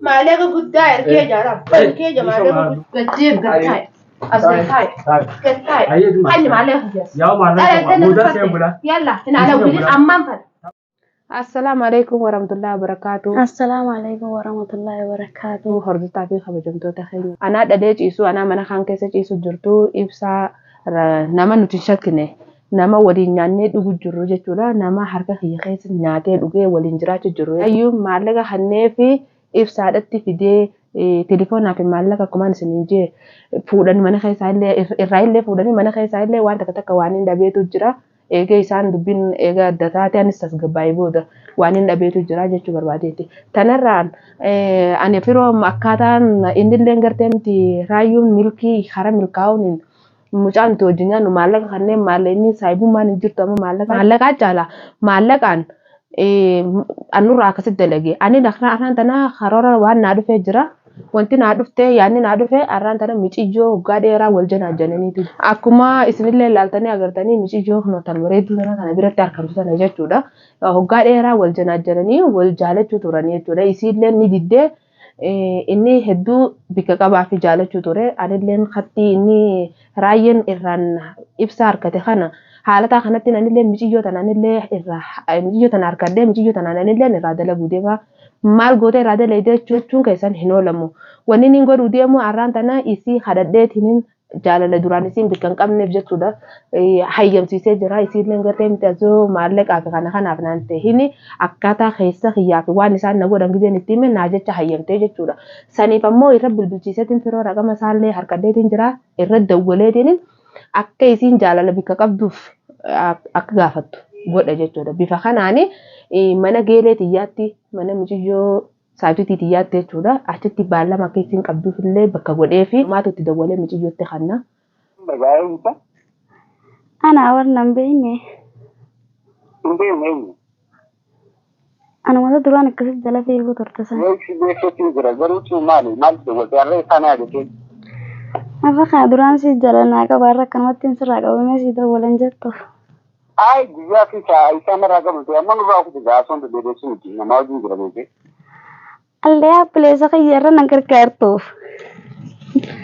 Maallaqa guddaa ergee jaalaa. Ergee maallaqa guddaa. Gajjeef gattaa'e. As gattaa'e. Gattaa'e. Hanni maallaqa hiyyaas. Yalla hin ala wili ammaan fana. Assalaamu alaikum warahmatullahi wabarakatuh. Assalaamu alaikum warahmatullahi wabarakatuh. Hordoftoota fi kabajamtoota keenya. Anaa dhalee ciisu, anaa mana kaan keessa ciisu jirtu ibsaa nama nuti hin shakkine nama waliin nyaannee dhugu jirru jechuudha. Nama harka kiyya keessa nyaatee dhugee waliin jiraachuu jirru. Ayyuu maallaqa kannee fi ibsaadhatti fidee telefoonaa fi maallaqa akkumaan isiniin jee fuudhanii mana keessaa illee irraa illee fuudhanii mana keessaa illee waan takka takka waan hin dhabeetu jira. Eega isaan dubbiin eega adda taate anis tasgabbaa'ee booda waan hin dhabeetu jira jechuu barbaadeeti. Tanarraan ani firoo akkaataan innillee gartee miti raayyuun milkii hara milkaa'uun mucaan nuti wajjin nyaannu maallaqa kanneen maallaqni saayibummaan hin jirtu amma maallaqa maallaqaa caala maallaqaan anurraa akkasitti dalage ani arraan tana karoora waan naa dhufee jira. Wanti naa dhufte yaadni naa dhufe arraan tana miciyyoo waggaa dheeraa wal janaajjananiitu. Akkuma isinillee ilaaltanii agartanii miciyyoo kun tan bareedduu tana kana biratti argamtu tana jechuudha. Waggaa dheeraa wal janaajjananii wal jaalachuu turanii jechuudha. Isiillee ni diddee inni hedduu bikka qabaa fi jaalachuu ture. Anilleen kattii inni raayyeen irraan ibsaa harkate kana haalataa kanatti anillee miciyyoo tana anillee irraa miciyyoo tana harkadhee miciyyoo tana anillee irraa dalaguu deema. Maal gootee irraa dalagde jechuun keessan hin oolamu. Wanni inni godhuu deemu arraan tana isii kadhadheetiin jaalala duraan isiin bikka hin qabneef jechuudha. Hayyamsiisee jira. Isiillee gartee miti asoo maallaqaa fi kana kanaaf naan ta'in akkaataa keessa kiyyaa fi waan isaan na godhan gizeen itti hime naa jecha hayyamtee jechuudha. Saniif ammoo irra bilbilchiiseetiin firoo raqama isaallee harkadheetiin jira. Irra dawwaleetiin akka isiin jaalala bikka qabduuf akka gaafattu godha jechuudha. Bifa kanaani mana geelee xiyyaatti mana miciyyoo saaxitii xiyyaatti jechuudha. Achitti baallama akka isiin qabduuf illee bakka godhee fi maatu itti dawwalee miciyyootti kanna. Ana warra hin beekne. Ana mata duraan akkasitti jala fiiguu turte sana. Har'a kana duraan si jala naa qaba har'a akkanumatti sirraa qabamee si dawwalan jettu. Ay guyyaa fi isaan irraa qabamte amma nurraa ofitti gaasuun deddeebisu miti namaa wajjin jira beekee. Allee appileessa kiyya irra nan gargaartuuf.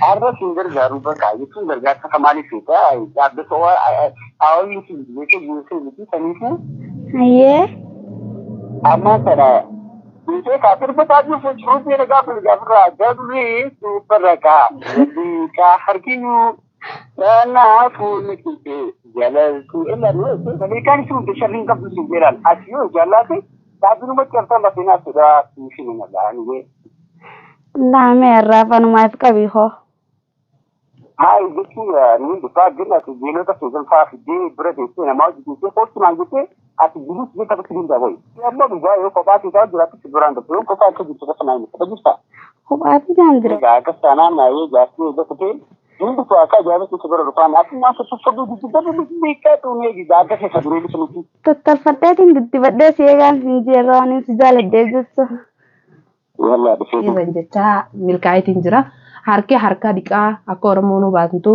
Har'a siin gargaaru bakka jechuun gargaarsa ka maaliif feeta dhaabbata hawaasni siin beekee geessee miti saniifuu Ayyee. amma kana beekee kaa sirba taatee sochii nagaa kun gaafirraa darbii suuparra kaa walii kaa harkinuu kanaafuu miti jalaltu Ameerikaan sun sharriin qabdu sun jedhan ati yoo jallaate dhaabbinuma cabsan lafeenaa sodaa siifin malaa. Laamee irraa afanumaaf qabii hoo. Haa jechuun ni dhufaa jirra ati jeelota keessan fa'aa fiddee bira teessee namaa hojii teessee kootti naan jettee ati jirus jecha bakki dindaa bayi. Amma dhugaa yoo kophaa keessaa jiraattu biraan tokko yoo kophaa akka jirtu qofa naa himata jirta. Kophaa fi jaan jira. Egaa akkas taanaan naa yoo jaartii eega kutee hundi koo akka ajaa'ibatti si bira dhufaan ati maaf tuffadhu duddubbadhu beekaa xuunee eegi akka keessa duree bisu miti. Tottalfadheetiin diddibadhee si eegaan siin jeerra waan si jaaladhee jecha. Wallaa dhufee. Irra jechaa milkaa'eetiin jira. Harki harka dhiqaa akka Oromoon hubatantu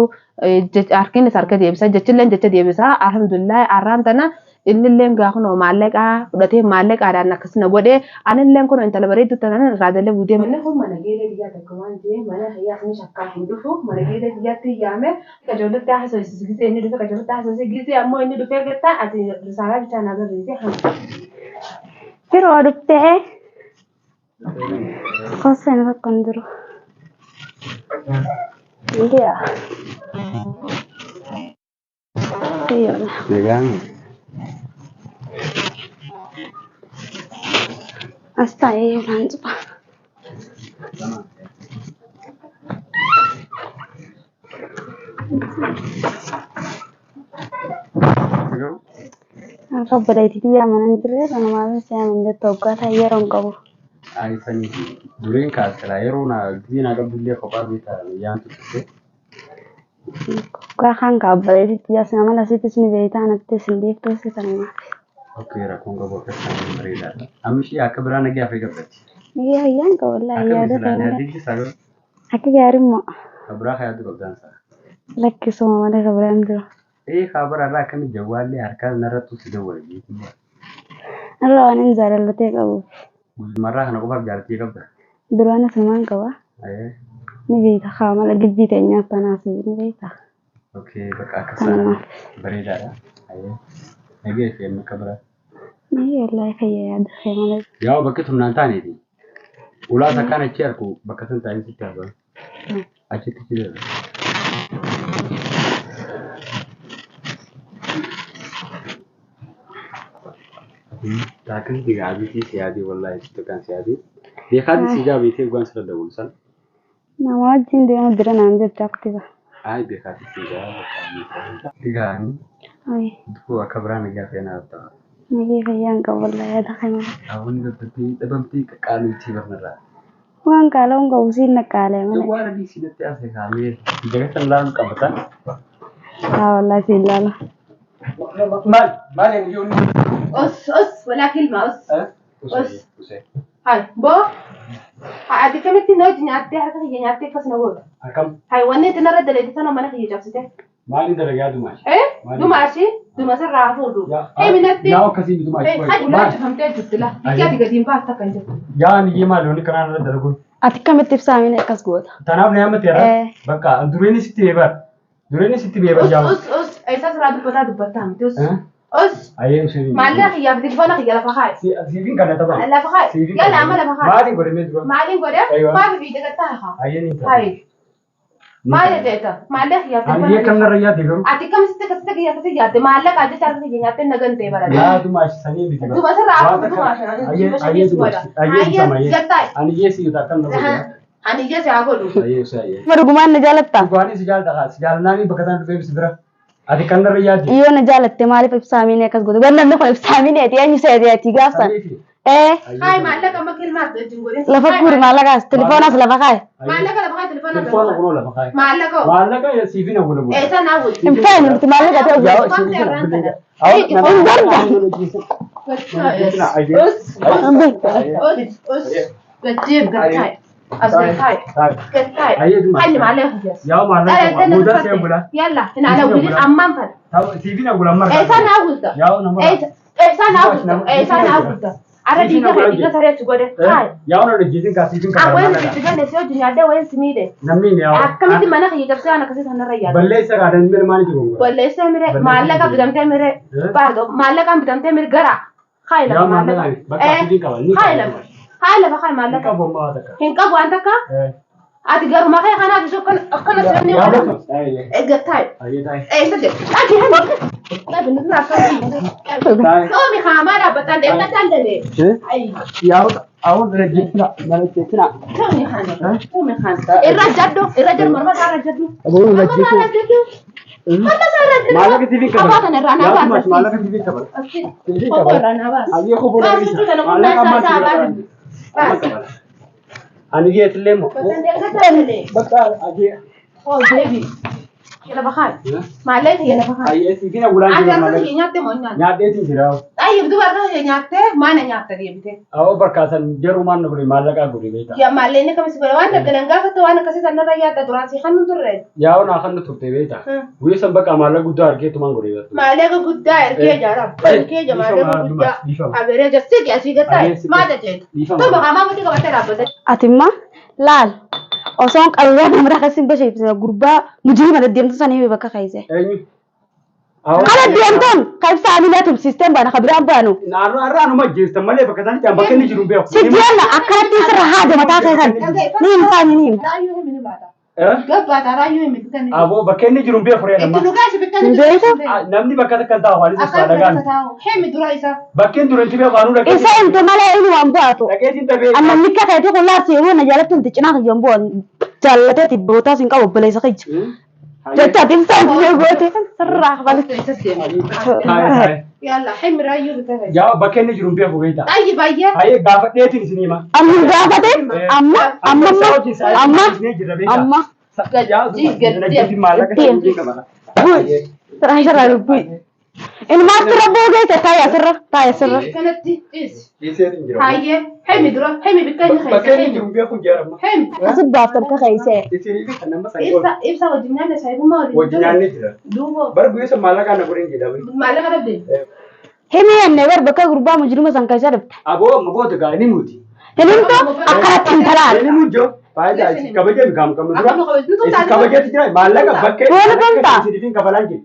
harkinis harka deebisa jechilleen jecha deebisa. Alhamdulillah arraan tana innilleen gaafa maallaqaa fudhatee maallaqaadhaan akkas na godhee anilleen kun intala bareedduu tanan irraa dalaguu deema. Manni kun mana geelee biyyaa takka waan ta'eef mana hiyyaa kunis akkaan hin dhufu mana geelee biyyaatti yaame qajeellotti haasofsiise gisee inni dhufe qajeellotti haasofsiise gisee ammoo inni dhufee gattaa ati risaalaa bichaa naa barreesse. Firoo dhuftee. Kooseen tokko hin jiru. Ndiya. Kiyyoodha. Nagaan As taa'ee yookaan cufa. Har'a obboleettii yaaman hin jirre kanumaaf si yaaman jettu waggaa ta'e yeroo hin qabu. Aayisanii dureen kaasila yeroo na gisee naa qabdullee kophaa beekaa yaamtu turte. Waggaa kaan ka obboleettii yaas nama lasiitis ni beektaa nattis hin dhiiftuu si kanumaaf. Okkee rakkoon qabu akkas taanaan bareedaadha. Amma ishee akka biraa nagee afee gabbatti. Nagee hayyaan qaba wallaahi Akka yaada misilaa ta'e malee. yaaddeetti sagal Akka gaarimmoo ka biraa kayaatu qabdaan sa'a. lakkisuma malee ka biraan jiru. Ee kaa biraa irraa akkami jawwaallee harkaa narrattu si dawwala jeetii. Irra waan hin jaalallatee qabuuf. Guutummaarraa kana qofaaf jaalatee qabda. Duraan asumaan qaba. Ayee. Ni beeka haa mala dubbii teenyaaf tanaaf ni beeka. Okay, bakka akkas Kanumaaf. bareedaadha. Ayee. Nagee fi amma akka biraa. Ni wallaahi fayyaa yaada kee malee. Yaa bakki tun naan taaneeti. Ulaa takkaan achi arku bakka san taa'ee sitti haasa'u. Achitti jira. Taakkas digaabiitii siyaadii wallaahi sitti kan siyaadii. Beekaati si jaabiitee dhugaan sirra dawul san. Nama wajjin deemu dira naan jette aktiba. Ay beekaati si jaa. Digaani Ay dukuu akka biraan egaa feenaa ta'a. nagee fayyaa hin qabu wallaahi yaada kee malee. Awwanni dadhabbii dhabamtii qaqqaaluutii barnarraa. Waan qaala'uun qabu siin naqqaalee malee. Waan adii sinatti haasa'e kaamee jagatan laalu qabatan. Haa wallaahi siin laala. Maal maal eenyu Os os walaa kilma os. Usee usee. Hai boo. Hai ati kamitti na hojii nyaattee harka kiyya nyaattee akkas na goota. Akkam Hai wanni itti narra daleete sana mana kiyya cabsite. maaliin dalagaa dumaashi? Eh dumaashii duma sirraa fuudhu. Himi natti. Yaa akkasii miti Eh maashi. hadi ulaa cufamtee jirti la. Bikki ati gadi hin baafta kan jirtu. Yaa niyyee maali wanni kanaan irra dalaguun? Ati akkamitti ibsaamine akkas goota? Tanaaf na yaamate irra. Eh. Bakka dureen sitti beebar. Dureen sitti beebar Us jaamu. us us eessa sirraa dubbataa dubbattaa miti us. Us Ayyee usee. maallaqa kiyyaaf telefoona kiyya lafa kaa'i. Siifin kana tapha. Lafa kaa'i. Siifin Yalla amma lafa kaa'i. Maaliin godhamee dura? Maaliin godhe? Aywa. Maafi fiide gattaa haa. Ayyee ni ta'a. Hai. Maal jedheeta? Maallaqa kiyyaaf Ani telefoona akkam narra yaadde garuu. Ati akkamitti akkasitti kiyya akkasii yaadde maallaqa jecha harka kiyya nyaattee na gantee barate. Yaa dumaashi sanii miti. Duma sirraa hafu dumaashi. Ayyee ayyee dumaashi. Ayyee bisama ayyee. Gattaa'e. Ani iyyee si akkam na godhe. Ani ija si haa godhu. Ayyee usee ayyee. Nama dhugumaan na jaalattaa? Dhugaatii si jaalladha. Si jaalladhaan bakka isaan dhufee si bira. Ati kan narra yaadde. Yoo na jaalatte maaliif ibsaamine akkas goota? Gar namni kun ibsaamineeti eenyu seeti ati gaafsan? Saniifi. Ee Hai maallaqa amma kilmaas wajjin godhe. lafa guuri maallaqaas telefoonaas lafa kaa'i. Maallaqa lafa kaa'i telefoona Telefoona lafa kunoo lafa kaa'i. Maallaqa hoo? Maallaqa siifin awwala godhe. Eessa naa wajjin? Hin feenu nuti maallaqa ta'e Yaa godhe. siifin awwala. Hin barbaadu. Us us us gajjeef gattaa'e. As gattaa'e. Gattaa'e. Ayyee dumaa. Hanni maallaqa kiyyaas. Yaa maallaqa mudaa see bula. Yalla hin ala wili ammaan fana. Siifin awwala marga. Eessa naa wulta? Yaa nama. Eessa naa wulta? Eessa naa wulta? Ara dhiiga kee dhiiga saree si godhe. Hayi. Yaa nama hojjetin kaa siifin Awween kabala. sitti gane si hojii nyaadde wayin si miidhe. Namni ni yaa. Akkamitti mana kiyya cabsee waan akkasii sanarra yaadde. Balleessa kaadhan mirma maali jiru. Balleessee mire maallaqa bitamtee mire baardo maallaqaan bitamtee mire gara. Hayi Yaa lafa maallaqa maallaqa. bakka siifin qaba. Ni Hayi lafa. Hayi lafa hayi maallaqa. Qabu ammaa takka. Hin qabu waan takka. Ati garuma kee kanaaf isu akkana akkana sirni Yaa kana. bakka. Ayyee. Eeggattaa'e. Ayyee taa'e. Eessa jedhe? Ati hani. Dhabi nuti akkana. Taa'e. Soomi haamaa dhaabbataan deemgataan dalee. Ayi. Yaa awwan rajjina mana jechuudha. Tumi hana. Tumi hana. Irra jaddu irra jaddu morma isaa irra jaddu. Aboo Morma isaa irra jaddu. Morma isaa irra jaddu. Maallaqa siifin qaba. Afaan kana irraa naa Yaa baasa. maallaqa siifin qaba. Kophoo irraa naa baasa. Ayyee kophoo Baasi irraa kana qunnaa isaa isaa baasi. Baasi. Ani geetillee moo. Bakka deemgataan dalee. Bakka ayyee. Oh baby. Lafa kaa'i. Maallaqa kiyya lafa kaa'i. Ayyee siifin awwalaan Ati jira harka maallaqa. kiyya nyaatte moo hin nyaanne? Nyaadheetiin jira. Ayyib duba harka kiyya nyaattee maana nyaatta deebite. Awwa barkaasan jarumaan nu godhe maallaqaa godhe beektaa. Yaa maallaqni kamis godhe waan dabdalan gaafatte waan akkasii sanarra yaadda duraan si kan nu turre. Yaa naa kan nu turte beektaa. Guyyaa san bakka maallaqa guddaa argeetumaan godhe beektaa. Maallaqa guddaa ergee jaaram. Ergee jaa maallaqa guddaa. Agaree jaa siqi asii gattaa'e maata jeetu. Tuma qaamaa miti qabattee dhaabbate. Ati immoo laal osoon qaruuraa nama akkasiin basheebise gurbaa mujirima deddeemtu sanii bakka keesse. Eenyu? Kana deemtuun kan ibsaamine tumsiisteen baana kan biraan baanu. Naannoo har'aa numa jeestan malee bakka isaanii jaan bakka inni jiru hin beeku. Si jeella akkanatti sirra haada mataa kee kan ni hin faani ni himta. Raayyoo himi ni baata. Gabbaata raayyoo himi bitan. Aboo bakka inni jiru hin beeku reera Itti dhugaasi bitan. Hin beeku? Namni bakka takka hin taa'u anis Akkaan dhagaan. bakka taa'u. Himi dura isa. Bakkeen dura itti beeku anuu dhaqee. Isa himte malee inni waan bu'aatu. Dhaqeetiin dhabee. Amma mikka keetii kun laarsi yoo na jaalatti wanti cinaa kiyyan bu'an jaallateeti bootaas hin qabu obboleessa kiyya. Jecha ati ibsaan kiyya goote sirraa kafalti. Isa deema. Yalla himi raayyoo bitan. Yaa bakka inni jiru hin beeku beektaa. Xayyi baay'ee. Hayyee gaafadheetiin isin hima. Amma hin gaafate amma amma amma amma amma sirraa dubbii. Ilmaas sirra boogeesse taa'e asirra taa'e asirra. Kanatti ciisi. Hayyee himi dura himi bikka inni Bakka keessa inni himi. jiru hin beeku jaarama. Himi. Asit baaftan ka keesse. Isin kan nama sangoon Ibsa ibsa wajjin nyaanne saayibummaa wajjin waliin. nyaannee jira. Duuba. Bar guyyaa san maallaqaa na godhin jedhame. Maallaqa dhabde. Himi jenne bar bakka gurbaa mujrima san keessa dhufte. Aboo amma booda gaa ni muti. Hin himtu akkanatti hin talaal. Inni mujjo faayidaa isin kabajee bikaam qabnu dura. Isin kabajeetti jira maallaqa bakkee Wal gamtaa. isin kafalaan jiru.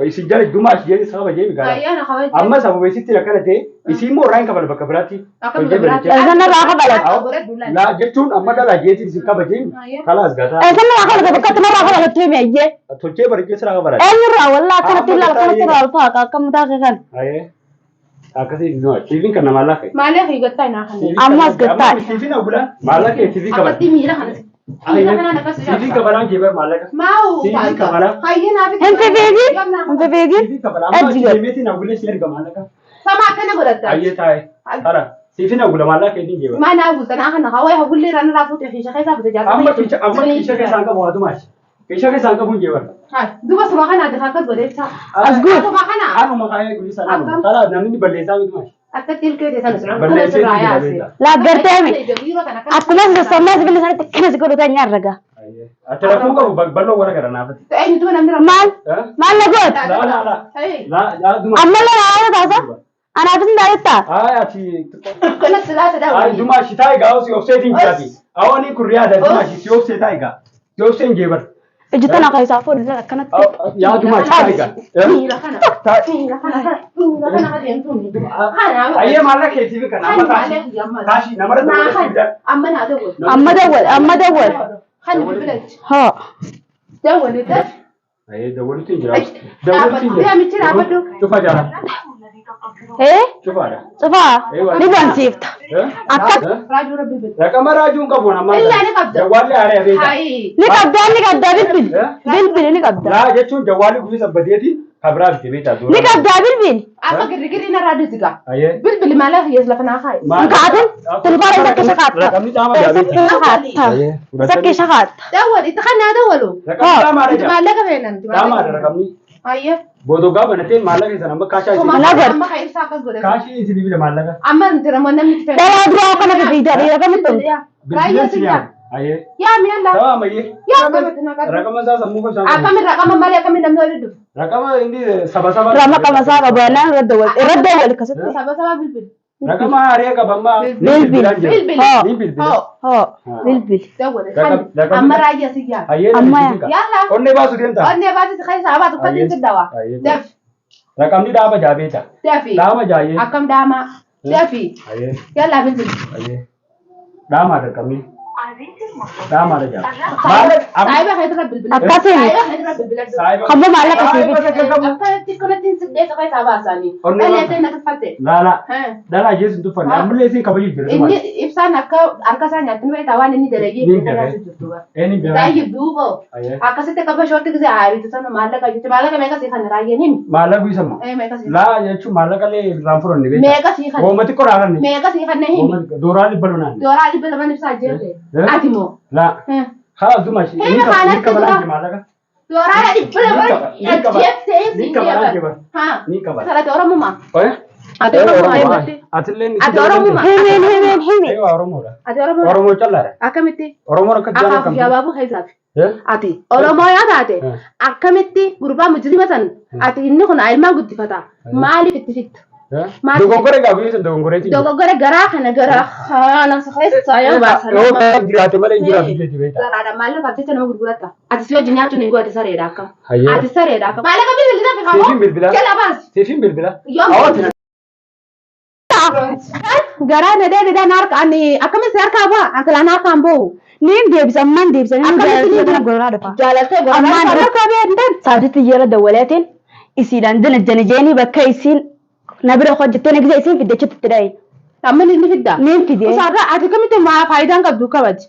Isin jala dumaa ishee jenis kabajee bikaam. Amma sababa isitti akkana ta'e isin immoo irraa hin kafala bakka biraatti. Hojii bareechee. Eessan irraa kafalattu? Laa jechuun amma dhalaa jeetiin isin kabajee kalaas gataa. Eessan irraa kafalattu? Bakka itti narraa kafalattu himi ayyee. Tolchee bareechee siraa kafalata. Eenyurraa wallaa akkanatti ilaala akkanatti irraa ol faaqa akka mutaa kee kana. Ayee. Akkasii noo tiiviin kan namaa lafa. Maalee fi gattaa naa kan. Ammas gattaa. Tiiviin awgula maallaqa tiivii kabala. Akkatti miila kana. Miila kanaan akkas Tiivii kabalaan jeebar maallaqa. Maawu. Tiivii kabalaa. Hayyee naaf. Hin fifiigin? Hin fifiigin? Tiivii kabalaa. Amma Ejji gad. deemeetiin awgulee si erga maallaqa. Sama akkana godhatta. Ayyee taa'e. Tara. Tiiviin awgula maallaqa keetiin jeebar. Maa naa bultan kana hawaa hawullee irraa narraa fuute fiisha keessaa fuute jaarsa. Amma fiisha amma fiisha keessaan qabu haa dumaashi. Fiisha keessaan qabu hin jeebar. Duba suma kana ati akkas godheessa. As guur. Suma kana. Anuma kaayee guyyaa sana anuma. Tara namni balleessaa miti maashi. Akkatti ilkee teessan sun akkuma Balleessee sirraa jira yaase. beektaa. Laaggartee mi? Akkuma sassaabnaa sibiila sanatti akkana si godhu tan nyaarraga. Ati rakkoo qabu bal'oo warra gara naafati. Eenyutu namni rakkoo. Maal? Maal na goota? Laa laa laa. Laa laa dumaa. Ammallee naa haala taasa? Anaafis hin taatetta? Ay ati. Akkana silaa sadaa Ay waliin. dumaa shi taa'e gaa si obseetiin jiraati. Awwaanii kun riyaada dumaa shi si obsee taa'e gaa. Si obseen jeebar. Iji tana keessaa fuudhu akkanatti. Yaa dumaa shi taa'e gaa. Miila kana. Miila kana. Miila kana adeemtuun. Kana. Ayyee maallaqa keetiif kan amma kaashii. Kaashii namarra Naa amma naa dawwal. Amma dawwal amma dawwal. Kan bilbilachi. Haa. Dawwal daf. Ayyee dawwaluutu hin jiraatu. Dawwaluutu hin Yaa michi dhaabbadhu. Cufa jara. Ee? Cufaadha. Cufaa? Ni bansiifta. Akka Raajuu rabbi bilbila. Raqama raajuun qabu nama. Illaa ni qabda. Jawwaalli haaraa beekta. Hayi. ni qabdaa ni qabdaa bilbili. Bilbili ni qabdaa. Laa jechuun jawwaalli guyyaa sabbateeti kabiraaf itti beektaa. Ni qabdaa bilbili. Akka girgirri narraa disiga. Ayyee. Bilbili maalee hiyyees lafa naa kaaye. Hin kaatin tilfaara isa keessa kaatta. Raqamni dhaama Isa jaabeeta. keessa kaatta. Isa keessa kaatta. Dawwal itti kan naa dawwalu. Raqamni dhaamaadha jaa. Maallaqa feenan. Dhaamaadha raqamni. Hayyee. Boodoo banateen maallaqa sana amma kaashaa Suma isin. Lagar. kana amma kan ibsaa akkas godhe. Kaashii isin bibila maallaqa. Amma nuti namoonni namni itti Dhalaa duraa akkana fifiigdaa dhiira kamitti himta? Raayyaa Bilbileen si siyyaa. yaama. Ayyee. Yaa mi'a laa. Sababa ammayyee. Yaa akkamitti na qabu. Raqama isaa sammuu kan isaan qabu. Akkamiin raqama malee akkamiin namni waliin dhufu. Raqama inni saba saba. Rama isaa qabanaa irra dawwal irra dawwal akkasitti. Saba saba bilbil. Raqama haree qabammaa. Bilbil. Bilbil. Haa. Ni bilbila. Hoo. Hoo bilbili. Dawwal. Raqam- Amma raayyaa siyyaa. Ayyee. Amma Yaa laa. Onnee baasu deemta. Onnee baasisi keessa abaatu uffati hin dawa. Ayyee. Dafi. Raqamni dhaaba jaabeeta. Dafi. Dhaama jaayee. Akkam dhaamaa. Dafi. Ayyee. Yallaa bilbil. Ayyee. Dhaamaadha raqamni. Dhaamaadha jaa. Maallaqa. Saayiba keessa bilbila. Akkasiin. Saayiba keessa bilbila. Saayiba. Kammoo maallaqa sii Saayiba bita. kan qabu. Akkanatti akkanatti hin sidhee keessa baasanii. Onnee Dhalli baasa. ta'e na tuffatte. Laa laa. Dhalaa jees hin tuffanne. Ammallee isin kabajuu jira. Inni ibsaan akka harka isaa nyaatti ni beektaa waan inni dalagee Ni fi beeka. jirtu. Eenyu beekaa? Taayib duuba. Ayyee. Akkasitti akka bashootti gisee aaritu sana maallaqa jechuudha. Maallaqa meeqa sii kan raayyeen himi? Maallaqa guusamma. Meeqa sii Laa jechuun maallaqa illee irraan furanne beektaa. meeqa sii kan Woomati qoraaranne. meeqa sii kan himi? Dooraa dhibba loonaan. Dooraa 200 ibsaa jelte. Eh? Ati moo? Laa. Haa duma shi. Hima kanatti kabalaa dura. maallaqa. Dooraa 200 Ni qaba. ajjeeftee Ni siin kabalaa jeeban. jeba. Haa. Ni kabala. Salate Oromumaa. Oye? Ati Oromumaa eebbatti. Atillee ni Ati Oromumaa. Himeen himeen himeen. Eewa Oromoodha. Ati Oromumaa. Oromoo callaadha. Akkamitti? Oromoon akka jaalatu Akaakuu kan fi abaaboo keessaaf. Eh? Ati Oromoo yoo taate Eh. akkamitti gurbaa mujrima san ati inni kun ilmaan guddifata maaliif itti fittu? Eh? Maal- Dogoggora egaa biyyi sun dogoggoreetiin. Dogoggora garaa kana garaa kana keessa yoo baasan. Yoo kan jiraate malee hin jiraatu jechuudha beektaa. Garaadha maallaqa jecha nama gurguratta. Ati si wajjin nyaachuun hin goote sareedha akkam. Hayyee. Ati sareedha akkam. Maallaqa bilbila fi Siifin bilbila. Jala baasi. Siifin bilbila. Yoom Awwaati. Garaa na deebiidhaan harka ani akkamitti harkaa ba'a ankalaan harkaan bahu. Niin deebisa ammaan deebisa. Niin Akkamitti jaalatee ni goraa dhufa. Jaalattee goraa Ammaan dhufa. harka beektan. Saatitti yeroo dawwaleetiin isiidhaan jana jana jeenii bakka isiin na bira hojjettee na gisa isiin fidde achitti itti dhayi. Amma ni fidda. Niin fide. Usaarraa ati akkamitti maa faayidaan qabdu kabaji.